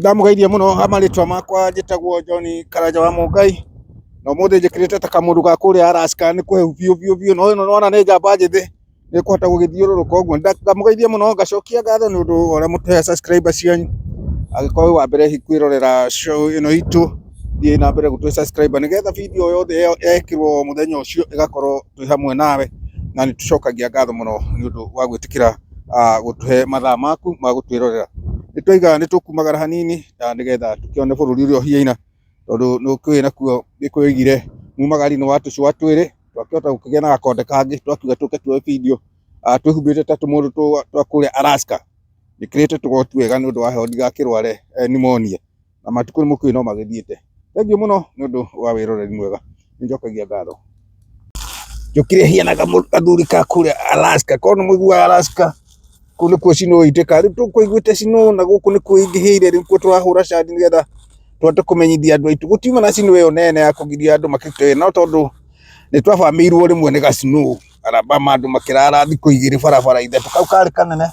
Ndamũgeithia mũno ha marĩtwa makwa njĩtagwo John Karanja wa Mũngai, na ũmũthĩ njĩkĩrĩte ta kamũndũ ga kũrĩa Alaska nĩ kũhehu biũ biũ biũ, no ĩno nĩwona nĩ njamba njĩthĩ nĩ ĩkũhota gũgĩthiũrũrũka ũguo. Ndamũgeithia mũno ngacokia ngatho nĩ ũndũ wa ũrĩa mũtũheaga subscriber cianyu, angĩkorwo wĩ wa mbere hihi kwĩrorera show ĩno itũ, thiĩ na mbere gũtũhe subscriber nĩgetha video yothe yekĩrwo mũthenya ũcio ĩgakorwo twĩ hamwe nawe, na nĩ tũcokagia ngatho mũno nĩ ũndũ wa gwĩtĩkĩra gũtũhe mathaa maku ma gũtwĩrorera. Nĩ twaiga nĩ tũkumagara hanini na nĩgetha tũkĩone bũrũri ũrĩa ũhiana, tondũ nĩ ũkĩũĩ nakuo Gĩkũyũ oigire mumagari nĩ wa tũcũa twĩrĩ, twakĩhota gũkĩgĩa na gakonde kangĩ twakiuga tũke tuoe video twĩhumbĩte ta tũmũndũ twa kũrĩa Alaska, njĩkĩrĩte tũgoti wega nĩ ũndũ wa heho ndigakĩrware pneumonia. Na matukũ nĩ mũkĩũĩ no magĩthiĩte. Thengiũ mũno nĩ ũndũ wa wĩroreri mwega, nĩ njokagia ngatho. Njũkire hiana gathuri ka kũrĩa Alaska, korwo nĩ mũiguaga Alaska, kũu nĩkuo snow ĩitĩkaga, rĩu tũkũiguĩte snow na gũkũ nĩkuo ĩingĩhĩire, rĩu nĩkuo tũrahũra candi nĩgetha tũhote kũmenyithia andũ aitũ. Gũtiuma na snow ĩyo nene ya kũgiria andũ makĩrute wĩra, no tondũ nĩ twabamĩirwo rĩmwe nĩ ga snow Alabama andũ makĩrara thikũ igĩrĩ barabara ithatũ, kau karĩ kanene.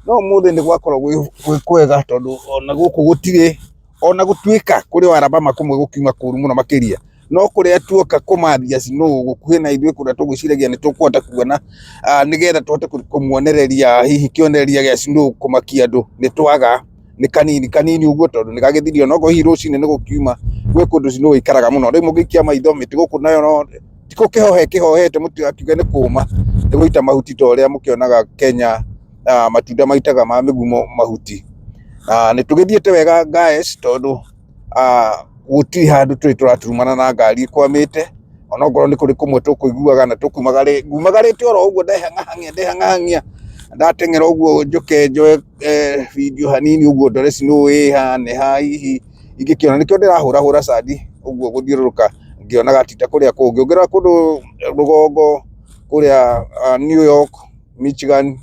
No ũmũthĩ nĩ gwakorwo gwĩ kwega tondũ ona gũkũ gũtirĩ, ona gũtuĩka kũrĩ o Alabama kũmwe gũkiuma kũru mũno makĩria, no kũrĩa tuoka kũmathia snow gũkuhĩ na ithuĩ kũrĩa tũgwĩciragia nĩ tũkũhota kuona nĩgetha tũhote kũmuonereria hihi kĩonereria gĩa snow kũmakia andũ nĩ twaga, nĩ kanini kanini ũguo tondũ nĩ gagĩthirire onokorwo hihi rũcinĩ nĩ gũkiuma, gwĩ kũndũ snow ĩikaraga mũno. Rĩu mũngĩikia maitho mĩtĩ gũkũ nayo no ti gũkĩhoha ĩkĩhohete mũtigakiuge nĩ kũma, nĩ gũita mahuti ta ũrĩa mũkĩonaga Kenya matunda maitaga ma mĩgumo mahuti. Nĩ tũgĩthiĩte wega guys tondũ gũtirĩ handũ tũrĩ tũraturumana na ngari ĩkwamĩte, onokorwo nĩ kũrĩ kũmwe tũkũiguaga na tũkumagarĩte, ngumagarĩte oro ũguo ndehang'ahangia ndehang'ahangia, ndateng'era ũguo njũke njoe video hanini ũguo ndore snow ĩha nĩ ha hihi ingĩkĩona, nĩkĩo ndĩrahũrahũra candi ũguo gũthiũrũrũka ngĩonaga ti ta kũrĩa kũngĩ. Ũngĩrora kũndũ rũgongo kũrĩa New York, Michigan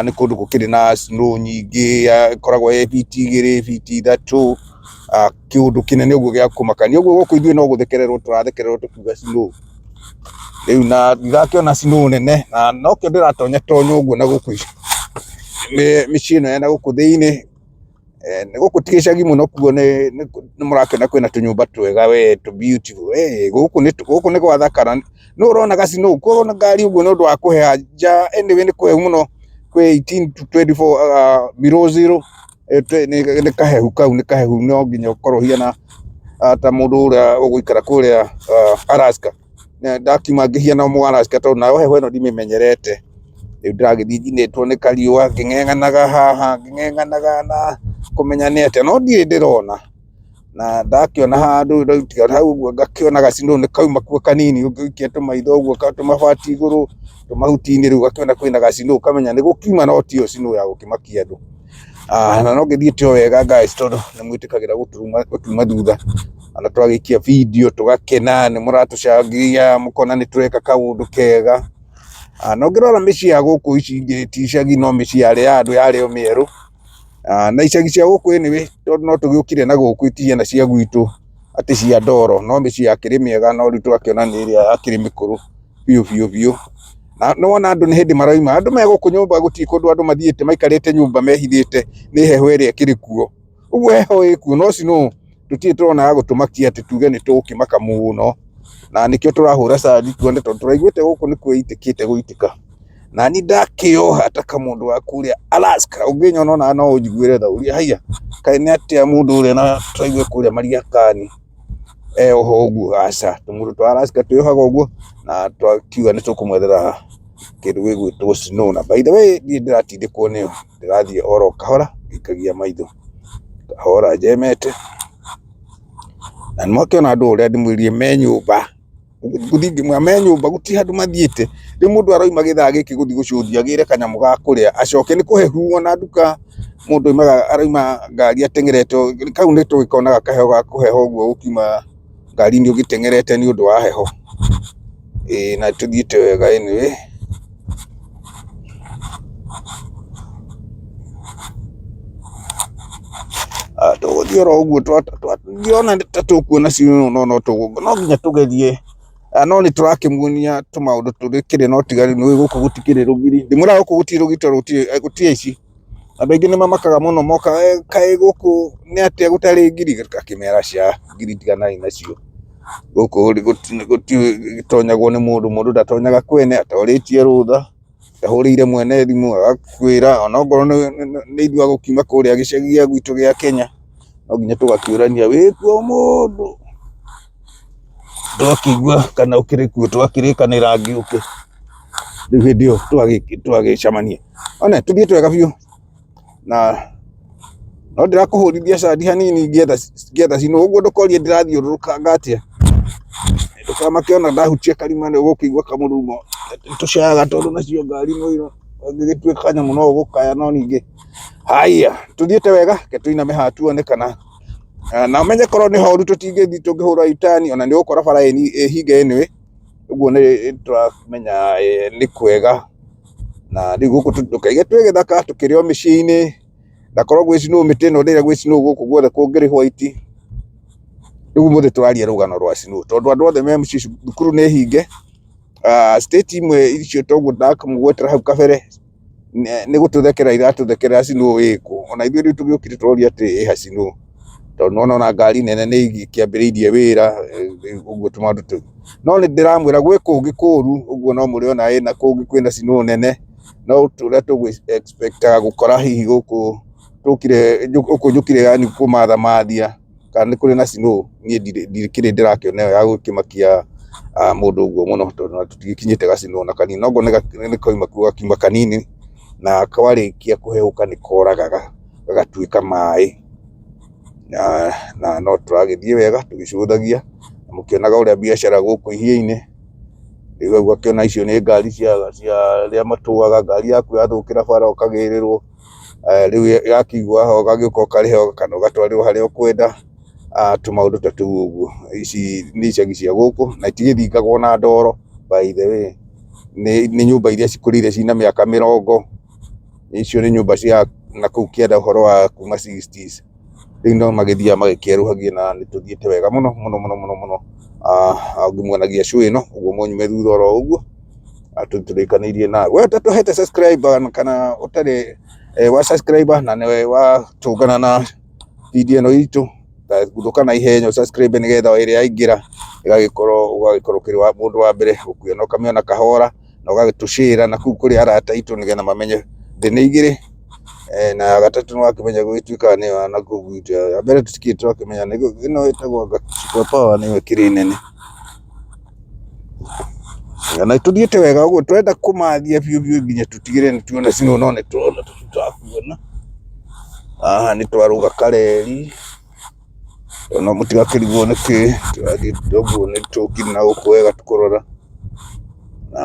nĩ kũndũ gũkĩrĩ na snow nyingĩ ĩkoragwo ĩ biti igĩrĩ, biti ithatũ, kĩũndũ kĩnene ũguo gĩa kũmakania. Ũguo gũkũ ithuĩ no gũthekererwo tũrathekererwo tũkiuga snow. Rĩu na ndirakĩona snow nene na nokĩo ndĩratonya tonya ũguo na gũkũ mĩciĩ ĩno ya na gũkũ thĩinĩ. Nĩ gũkũ ti gĩcagi mũno kuo nĩ mũrakĩona kwĩna tũnyũmba twega we tũ beautiful gũkũ nĩ gwathakara. Nũ ũrona ga snow kũu ũrona ngari ũguo nĩ ũndũ wa kũheha nja anyway nĩ kũhehu mũno kwĩ 18 to 24 below zero nĩ kahehu kau nĩ kahehu no nginya ũkorwo ũhiana ta mũndũ ũrĩa ũgũikara kũrĩa Alaska. Ndakiuma ngĩhiana mũ Alaska tondũ nayo heho ĩno ndimĩmenyerete. Rĩu ndĩragĩthiĩ njinĩtwo nĩ kariũa ngĩng'eng'anaga haha ngĩng'eng'anaga na kũmenya nĩ atĩa, no ndirĩ ndĩrona. Na ndakĩona handũ ndautia hau ũguo ngakĩona ga snow nĩ kauma kuo kanini ũngĩikia tũmaitho ũguo tũmabati igũrũ tũmahuti-inĩ rĩu ũgakĩona kwĩna ga snow ũkamenya nĩ gũkiuma no tiyo snow ya gũkĩmakia andũ. Na no ngĩthiĩte o wega guys tondũ nĩ mwĩtĩkagĩra gũtuma thutha na twagĩikia video tũgakena, nĩ mũratũcangĩria mũkona nĩ tũreka kaũndũ kega. Na ũngĩrora mĩciĩ ya gũkũ ici ingĩ ti icagi no mĩciĩ yarĩ ya andũ yarĩ o mĩerũ. Na icagi cia gũkũ anyway tondũ no tũgĩũkire na gũkũ itihiana cia gwitũ atĩ cia ndoro, no mĩciĩ yakĩrĩ mĩega no rĩu tũgakĩona nĩ ĩrĩa yakĩrĩ mĩkũrũ biũ biũ biũ. Na nĩ wona andũ nĩ hĩndĩ marauma, andũ me gũkũ nyũmba gũtirĩ kũndũ andũ mathiĩte maikarĩte nyũmba mehithĩte nĩ heho ĩrĩa ĩkĩrĩ kuo. Ũguo heho ĩkuo no snow tũtirĩ tũrona ya gũtũmakia atĩ tuge nĩ tũgũkĩmaka mũno, na nĩkĩo tũrahũra candi tuone tondũ tũraiguĩte gũkũ nĩkuo ĩitĩkĩte gũitĩka. Na niĩ ndakĩoha ta kamũndũ ga kũrĩa Alaska, ũngĩnyona ona no ũnjiguĩre tha ũrie haiya kaĩ nĩ atĩa mũndũ ũrĩa na tũraigue kũrĩa Mariakani eyoha ũguo, aca tũmũndũ twa Alaska twĩyohaga ũguo na twakiuga nĩ tũkũmwethera kĩndũ gĩgwĩtwo snow. Na by the way ndirĩ ndĩratindĩkwo nĩyo, ndĩrathiĩ oro kahora ngĩikagia maitho, kahora njemete, na nĩ mwakĩona andũ ũrĩa ndĩmwĩrire me nyũmba, ngũthiĩ ngĩmwĩra me nyũmba gũtirĩ handũ mathiĩte, rĩu mũndũ aroima gĩthaa gĩkĩ gũthiĩ gũcũthia agĩre kanyamũ ga kũrĩa acoke, nĩ kũhehu ona nduka mũndũ aumaga arauma ngari ateng'erete, kau nĩ tũgĩkonaga kaheho ga kũheha ũguo ũkiuma ngari-inĩ ũgĩteng'erete nĩ ũndũ wa heho. Ĩĩ na tũthiĩte wega anyway. Tũgũthiĩ oro ũguo ndĩrona ta tũkuona snow no no nginya tũgerie, no nĩ tũrakĩmuonia tũmaũndũ tũrĩ kĩrĩ no tiga rĩu nĩ ũĩ gũkũ gũtikĩrĩ rũgiri, ndĩmwĩraga gũkũ gũtirĩ rũgiri tondũ gũtirĩ aici. Andũ aingĩ nĩ mamakaga mũno moka, kaĩ gũkũ nĩ atĩa gũtarĩ ngiri, ngakĩmera aca ngiri tiganai nacio, gũkũ gũtitonyagwo nĩ mũndũ, mũndũ ndatonyaga kwene atorĩtie rũtha, atahũrĩire mwene thimũ agakwĩra, ona okorwo nĩ ithuĩ agũkiuma kũrĩa gĩcagi gĩa gwitũ gĩa Kenya, no nginya tũgakĩũrania wĩkuo mũndũ, twakĩigua kana ũkĩrĩ kuo twakĩrĩkanĩra ngĩũke, rĩu hĩndĩ ĩyo twagĩcemania. One tũthiĩte wega biũ na no ndĩrakũhũrithia candi hanini ngĩetha cinũ ũguo ndũkorie ndĩrathiũrũrũkanga atĩa, ndũkamake ona ndahutia karima nĩ ũgũkĩigua kamũrurumo, tũcayaga tondũ nacio ngari no ĩngĩgĩtuĩka nyamũ no ũgũkaya no ningĩ. Haya, tũthiĩte wega, reke tũiname haha tuone kana na ũmenye korwo nĩ horu tũtingĩthiĩ tũngĩhũra U-turn ona nĩ ũgũkora bara ĩ hinge anyway, ũguo nĩ tũramenya nĩ kwega. Na rĩu gũkũ ndũkaige twĩ gĩthaka tũkĩrĩ o mĩciĩ-inĩ, na korwo gwĩ snow mĩtĩ ĩno rĩrĩa gwĩ snow gũkũ guothe kũngĩrĩ white. Rĩu ũmũthĩ tũraria rũgano rwa snow tondũ andũ othe me mũciĩ thukuru nĩ hinge, state imwe icio toguo ndakũgwetera hau kabere nĩ gũtũthekerera iratũthekerera snow ĩkũ. Ona ithuĩ rĩu tũgĩũkire tũroria atĩrĩ ĩha snow, tondũ nĩ wona ona ngari nene nĩ ikĩambĩrĩirie wĩra ũguo tũmaũndũ tũu. No nĩ ndĩramwĩra gwĩ kũngĩ kũru ũguo no mũrĩona ĩna kũngĩ kwĩna snow nene, no ũrĩa tũgũ expect aga gũkora hihi gũkũ tũkire gũkũ njũkire yaani kũmathamathia kana nĩ kũrĩ na snow, niĩ ndikĩrĩ ndĩrakĩona ĩyo ya gũkĩmakia mũndũ ũguo mũno tondũ ona tũtigĩkinyĩte ga snow ona kanini. No okorwo nĩ kauma kuo gakiuma kanini na kwarĩkia kũhehũka nĩ koragaga gagatuĩka maĩ. Na no tũragĩthiĩ wega tũgĩcũthagia mũkĩonaga ũrĩa biacara gũkũ iria-inĩ, rĩu ũgakĩona icio nĩ ngari cia arĩa matũaga, ngari yaku yathũkĩra bara ũkagĩrĩrwo, rĩu yakĩigwo haha ũgagĩũka ũkarĩha kana ũgatwarĩrwo harĩa ũkwenda, tũmaũndũ ta tũu ũguo. Ici nĩ icagi cia gũkũ na itigĩthingagwo na ndoro by the way, nĩ nyũmba iria cikũrĩire ciĩna mĩaka mĩrongo. Icio nĩ nyũmba cia nakũu kĩanda ũhoro wa kuma sixties, rĩu no magĩthiaga magĩkĩerũhagia na nĩ tũthiĩte wega mũno mũno mũno mũno mũno, ngĩmuonagia show ĩno ũguo mũnyume thutha oro ũguo, tũrĩkanĩirie nawe. We ũtatũhete subscribe kana ũtarĩ wa subscribe na nĩ watũngana na video ĩno itũ, guthũka na ihenya ũ subscribe nĩgetha ĩrĩa yaingĩra ĩgagĩkorwo ũgagĩkorwo ũkĩrĩ mũndũ wa mbere gũkuona ũkamĩona kahora. Na ũgagĩtũcĩra na kũu kũrĩ arata aitũ nĩgetha mamenye thĩ nĩ igĩrĩ, na ya gatatũ nĩ wakĩmenya gũgĩtuĩkaga nĩyo ya nakũu gwitũ. Ya mbere tũtikĩrĩ twakĩmenya ĩno ĩtagwo anga Super Power nĩyo ĩkĩrĩ nene. Na tũthiĩte wega ũguo tũrenda kũmathia biũ biũ nginya tũtigĩrĩre nĩ tuona snow no nĩ tũrona tũtirakuona. Haha nĩ twarũga kareri. No mũtigakĩrigwo nĩkĩ tũrathiĩ ũguo nĩ tũkire na gũkũ wega tũkũrora, na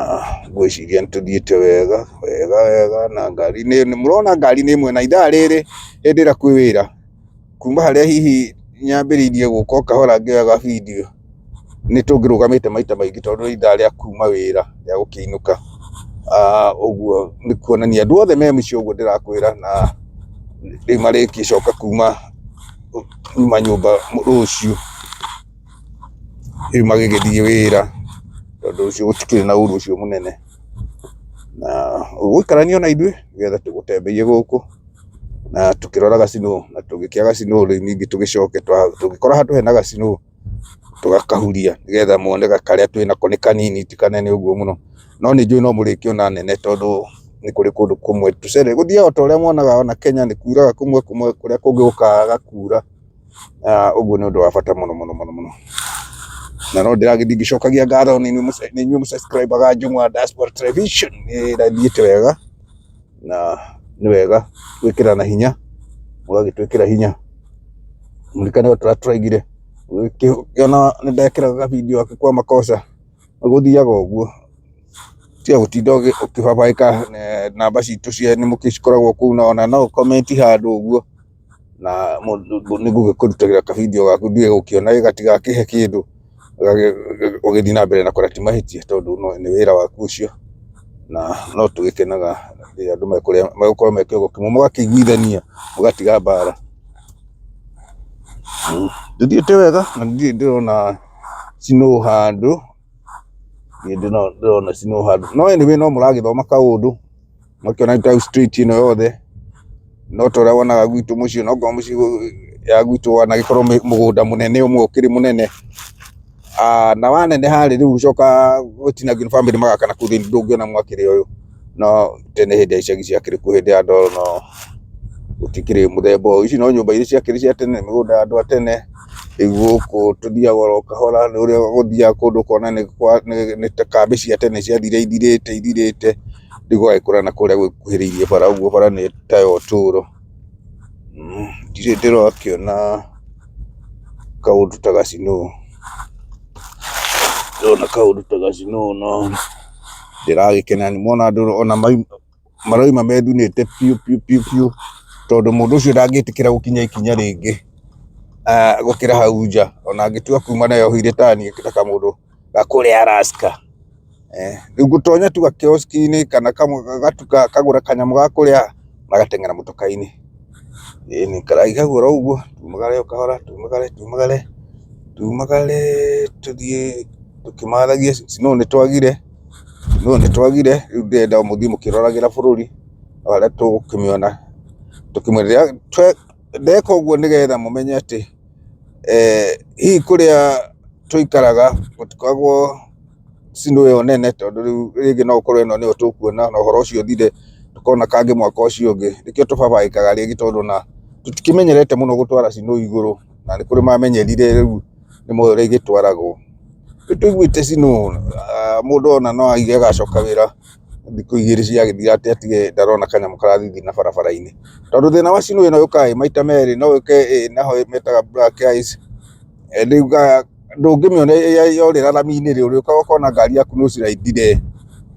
ngwĩciria nĩ tũthiĩte wega wega wega na ngari nĩ mũrona ngari nĩ ĩmwe na ithaa rĩrĩ hĩndĩ ĩrĩa kwĩ wĩra, kuma harĩa hihi nyambĩrĩirie gũka o kahora ngĩoyaga bindiũ, nĩ tũngĩrũgamĩte maita maingĩ tondũ nĩ ithaa rĩa kuma wĩra rĩa gũkĩinũka. Ũguo nĩ kuonania andũ othe me mũciĩ ũguo ndĩrakwĩra na rĩu marĩgĩcoka kuma nyũmba rũciũ, rĩu magĩgĩthiĩ wĩra tondũ rũciũ gũtikĩrĩ na ũru ũcio mũnene. Na ũgũikarania na ithuĩ nĩgetha tũgũtembeie gũkũ na tũkĩroraga snow na tũngĩkĩaga snow rĩu ningĩ tũgĩcoke tũngĩkora handũ hena ga snow tũgakahuria nĩgetha muone karĩa twĩnako nĩ kanini ti kanene ũguo mũno. No nĩ njũĩ no mũrĩkĩona nene tondũ nĩ kũrĩ kũndũ kũmwe tũcere gũthiaga o ta ũrĩa muonaga ona Kenya nĩ kuraga kũmwe kũmwe kũrĩa kũngĩ gũkaga kura. Ũguo nĩ ũndũ wa bata mũno mũno mũno mũno. Na no ndĩragĩthiĩ ngĩcokagia ngatho nĩ inyuĩ mũ subscribe aga Njũng'wa Diaspora Television, nĩ ĩrathiĩte wega na nĩ wega gwĩkĩrana hinya, mũgagĩtwĩkĩra hinya. Mũririkane o ta ũrĩa tũraigire, ũgĩkĩona nĩ ndekĩra ga video gaka kwa makosa, gũthiaga ũguo, tiga gũtinda ũkĩbabaĩka, namba citũ cia nĩ mũgĩcikoragwo kũu ona no ũ comment handũ ũguo, na nĩ ngũgĩkũrutagĩra ka video gaku ndige gũkĩona gatigakĩhe kĩndũ, ũgĩthiĩ na mbere na kũrĩa ti mahĩtia tondũ nĩ wĩra waku ũcio, na no tũgĩkenaga rĩrĩa andũ megũkorwo me kĩongo kĩmwe mũgakĩiguithania mũgatiga mbara. Tũthiĩte wega na ndirĩ ndĩrona snow handũ, ndirĩ ndĩrona snow handũ, no anyway no mũragĩthoma kaũndũ, mũgakĩona ta rĩu street ĩno yothe. No ta ũrĩa wonaga gwitũ mũciĩ, no ngorwo mũciĩ ya gwitũ wanagĩkorwo mũgũnda mũnene ũmwe ũkĩrĩ mũnene. Na waneneha rĩ, rĩu ũcoka gũtinangio nĩ bamĩrĩ magaka nakũu thĩinĩ ndũngĩona mwakĩre ũyũ. No tene hĩndĩ ya icagi ciakĩrĩ kuo hĩndĩ ya ndoro no gũtikĩrĩ mũthemba ũyũ. Ici no nyũmba iria ciakĩrĩ cia tene, mĩgũnda ya andũ a tene. Rĩu gũkũ tũthiaga oro kahora, nĩ ũrĩa gũthiaga kũndũ ũkona nĩ ta kambĩ cia tene ciathire ithirĩte ithirĩte, rĩu gũgagĩkũra na kũrĩa gũkuhĩrĩirie bara ũguo bara nĩ ta ya ũtũũro. Ndirĩ ndĩrakĩona kaũndũ ta gacinũ, ndĩrona kaũndũ ta gacinũ no ndĩragĩkena nĩ mona andũ ona marauma methunĩte biũ biũ biũ biũ, tondũ mũndũ ũcio ndangĩtĩkĩra gũkinya ikinya rĩngĩ gũkĩra hau nja, ona angĩtua kuma na eyoheire ta niĩ ta kamũndũ ga kũrĩa Alaska. Rĩu ngũtonya tu gakioski-inĩ kana gatuka kagũra kanyamũ ga kũrĩa magateng'era mũtoka-inĩ. Ĩni karaiga oro ũguo, tumagare o kahora, tumagare tumagare tumagare tũthiĩ tũkĩmathagia snow nĩ twagire, snow nĩ twagire, rĩu ndĩrenda o mũthiĩ mũkĩroragĩra bũrũri harĩa tũgũkĩmĩona. Ndeka ũguo nĩgetha mũmenye atĩ hihi kũrĩa tũikaraga gũtikoragwo snow ĩyo nene tondũ rĩu rĩngĩ no ũkorwo ĩno nĩyo tũkuona na ũhoro ũcio ũthire tũkona kangĩ mwaka ũcio ũngĩ. Nĩkĩo tũbabaĩkaga rĩngĩ tondũ ona tũtikĩmenyerete mũno gũtwara snow igũrũ na nĩ kũrĩ mamenyerire rĩu nĩ moĩ ũrĩa igĩtwaragwo. Rĩu tũiguĩte snow mũndũ ona no aige agacoka wĩra thikũ igĩrĩ ciagĩthira atĩ atige ndarona kanyamũ karathithina barabara-inĩ. Tondũ thĩna wa snow ĩno yũkaga ĩ maita merĩ, no yũke ĩ naho metaga black ice, rĩu ndũngĩmĩona yorĩra rami-inĩ rĩ, ũrĩũkaga ũkona ngari yaku nĩ ũciraithire,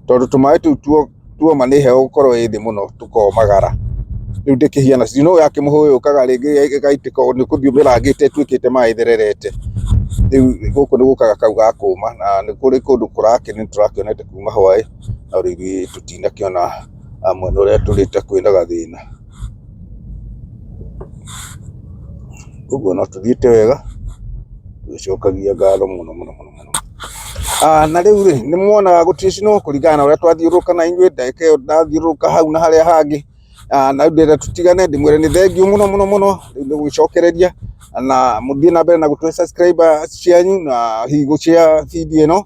tondũ tũmaĩ tũu tuoma nĩ heho gũkorwo ĩ thĩ mũno tũkomagara. Rĩu ndĩkĩhiana snow ya kĩmũhũyũ yũkaga rĩngĩ ĩgaitĩka nĩ ũkũthiĩ ũmĩrangĩte ĩtuĩkĩte maĩ ĩthererete. Rĩu gũkũ nĩ gũkaga kau ga kũma na nĩ kũrĩ kũndũ kũrakĩ nĩ tũrakĩonete kuma hwaĩ, no rĩu ithuĩ tũtinakĩona mwena ũrĩa tũrĩ ta kwĩna gathĩna. Ũguo no tũthiĩte wega tũgĩcokagia ngatho mũno mũno mũno mũno. Na rĩu rĩ, nĩ muonaga gũtirĩ snow kũringana na ũrĩa twathiũrũrũka na inyuĩ ndagĩka ĩyo ndathiũrũrũka hau na harĩa hangĩ. Na rĩu ndĩrenda tũtigane ndĩmwĩre nĩ thengiũ mũno mũno mũno, rĩu nĩ gũgĩcokereria na mũthiĩ na mbere na gũtũhe subscriber cianyu na hihi gũ share video ĩno,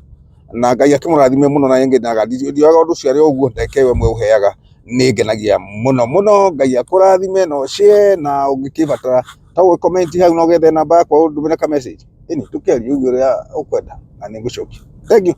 na Ngai akĩmũrathime mũno na ngendaga ndioyaga ũndũ ũcio arĩ o ũguo, ndagĩka ĩyo ĩmwe ũheaga nĩ ĩngenagia mũno mũno. Ngai akũrathime na ũ share na ũngĩkĩbatara no ũ comment hau na ũgethe namba yakwa ũndũmĩre ka message. Ĩni tũkĩarie ũguo ũrĩa ũkwenda na nĩ ngũcokia. Thengiũ.